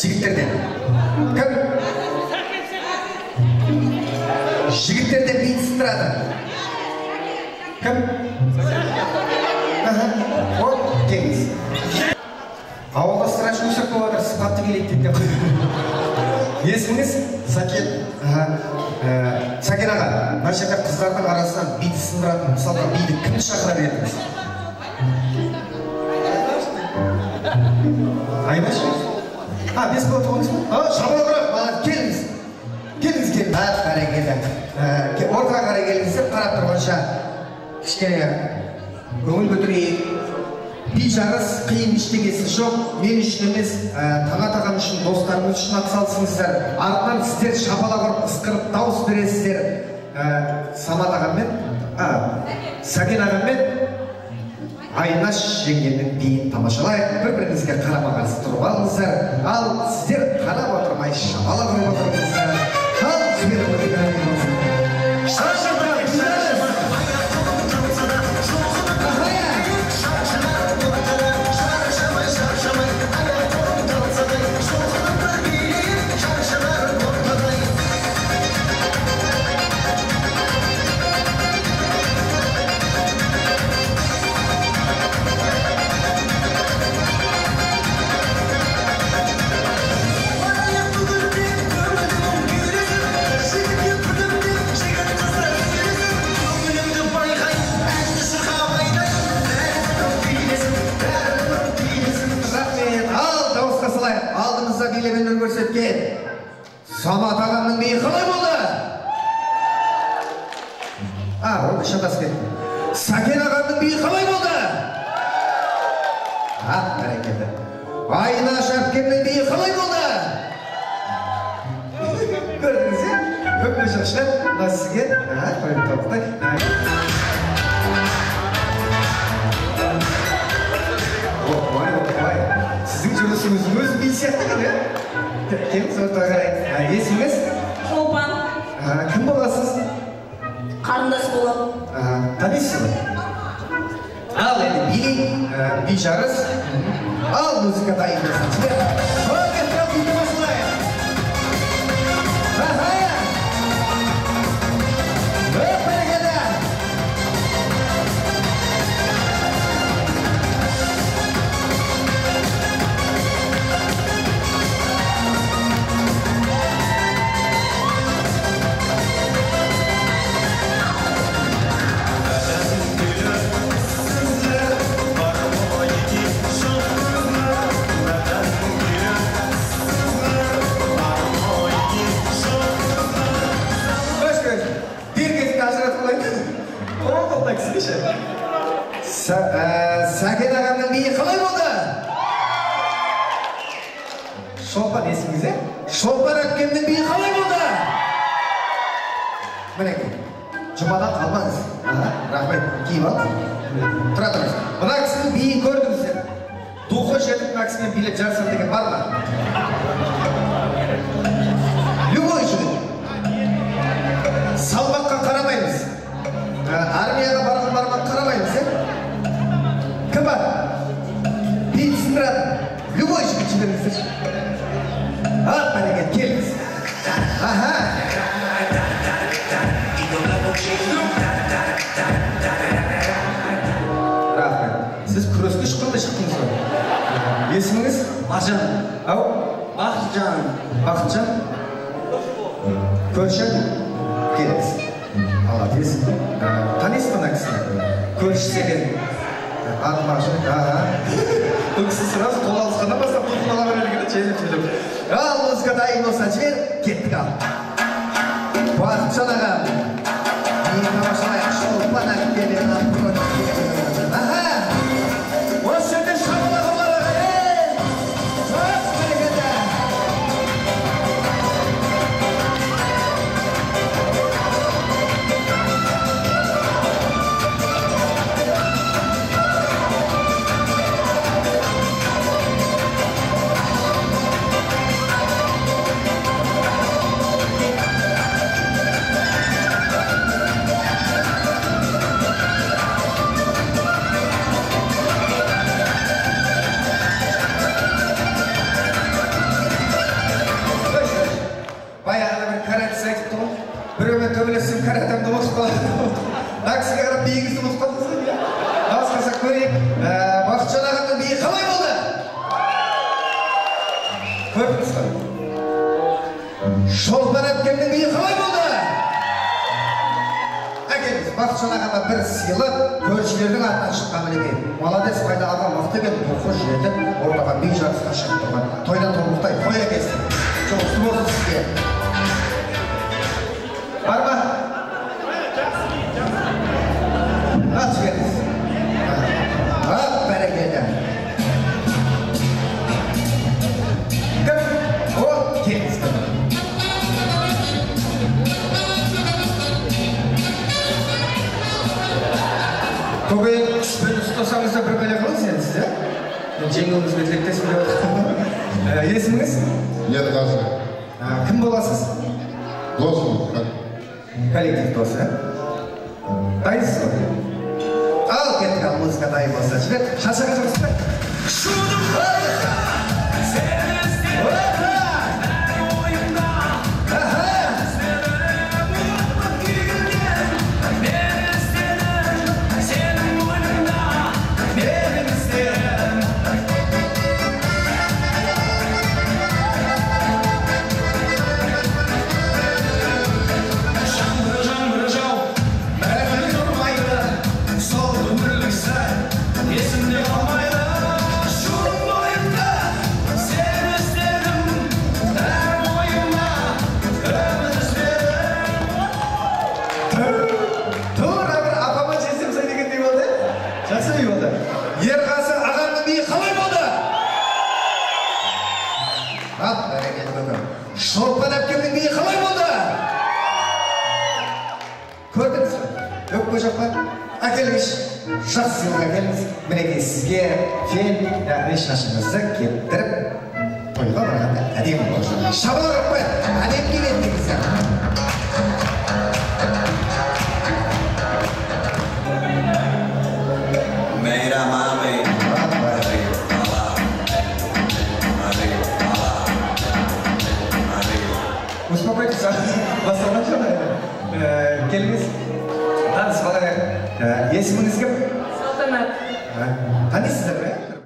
Жігіттерден. Кім? Жігіттерден биді сындырады. Кім? О, келіңіз. Ауылда страшный өсек болып жатыр, сыпатты билейді деп. Есіміңіз? Сәкен. Сәкен аға, мына жерде қыздардың арасынан биді сындыратын, мысалға биді кімді шақырар едіңіз? Айнаш? А, 5 бала туғаныңыз ба? А, шабала ұрайық, келіңіз. Келіңіз, келіңіз. Бәрекелді. Ортаға қарай келіңіздер, қарап тұрғанша кішкене көңіл көтерейік. Би жарыс қиын ештеңесі жоқ, мен үшін емес, Таңат ағам үшін, достарымыз үшін атсалысыңыздар. Артынан сіздер шапалақ ұрып, ысқырып дауыс бересіздер. Самат ағаммен, Сәкен ағаммен Айнаш жеңгенің биін тамашалайық. Бір-біріңізге қарама-қарсы тұрып алыңыздар. Ал сіздер қарап отырмай шапалақ ұрып отырыңыздар. Ал жіберіп отырыңыздар. Көрсеткен Самат ағамның биі қалай болды? А, онда шатасып кеттім. Сәкен ағамның биі қалай болды? А, бәрекелді. Айнаш әпкемнің биі қалай болды? Көрдіңіз, е? Өкініш шығар. Мына сізге, қойып тоқтай. Ой, ой, сіздің жүрісіңіз өз би сияқты екен, е? Келіңіз ортаға қарай. Есіміңіз? Шолпан. Кім боласыз? Қарындас боламын. Танисыз ба? Ал енді билейік, би жарыс. Ал музыка дайын болсын. Жібер. Сәкен ағамның биі қалай болды? Шолпан есіміңіз, е? Шолпан әпкемнің биі қалай болды? Мінекей, жұмадан қалмаңыз. Рахмет, киіп алыңыз. Тұра тұрыңыз. Мына кісінің биін көрдіңіздер. Духы жетіп мына кісімен билеп жарысам деген бар ма? Любой жігіт. Салмаққа қарамаймыз. Армияға барған бармақ қарамаймыз, е? Кім бар? Биін сындыратын. Любой жігіт жіберіңіздерші. Ақ, бәрекелді, келіңіз. Аха. Рахмет. Сіз күреске шыққандай шықтыңыз ғой. Есіміңіз? Бақытжан. Ау? Бақытжан. Бақытжан? Көрші? Келіңіз. Молодец. Танисыз ба мына кісіні? Көршісі екен. Аты Бақытжан. Аха. Бұл кісі сразу қол алысқаннан бастап духын ала береді екен, желіп-желіп. Ал музыка дайын болса жібер, кеттік ал. Бақытжан аға. Биін тамашалайық. Шолпан әпкемен напротив. Аха. Осы жерде шапалақ ұралар аға. Өп, бәрекелді. Көрдіңіз ғой. Шолпан әпкемнің биі қалай болды? Әкеліңіз, Бақытжан ағама бір сыйлық, көршілердің атынан шыққан мінекей. Молодец, қайда аға мықты екен, рухы жетіп, ортаға би жарысқа шығып тұрған. Тойдан тобықтай, той әкесі. Жұғысты болсын сізге. Бар ма? Ат жіберіңіз. Ат, бәрекелді. Кім? О, келіңіз. Көке, күшпен ұстасаңыз да бір бәле қылыңыз енді сіз, ә? Мен жеңіліңізге тілектеспін деп отырмын. Есіміңіз? Ерғазы. Кім боласыз? Досым. Коллектив досы, ә? Дайынсыз ғой? Ал, кеттік, ал, музыка дайын болса. Жібер, шаршаған жоқсыз ба? Шудым сені іздедім әр ойымда, іздедім ұмытып күйгеннен. Мен іздедім сенің мойныңда, менің іздерім. Жаңбыр, жаңбыр жауып, бәрі тұрмайды, сол өмірлік сәт есімде қалмайды. Шудың бойында сені іздедім, әр ойымда үміт үзбедім. Тура бір апама жездем сай дегендей болды. Жақсы би болды. Ерғазы ағамның биі қалай болды? Ат, бәрекелді көке. Шолпан әпкемнің биі қалай болды? Көрдіңіз бе? Өкпе жоқ па? Әкеліңізші. Жақсы сыйлық әкеліңіз. Мінекей сізге фен, яғни шашыңызды кептіріп, тойға барғанда әдемі болсын. Шабалақ ұрып қояйық. Әдемі билеттіңіздер. Mira mami, Успокойтесь, басталған жоқ әлі. Келіңіз. Танысып алайық. Есіміңіз кім? Салтанат.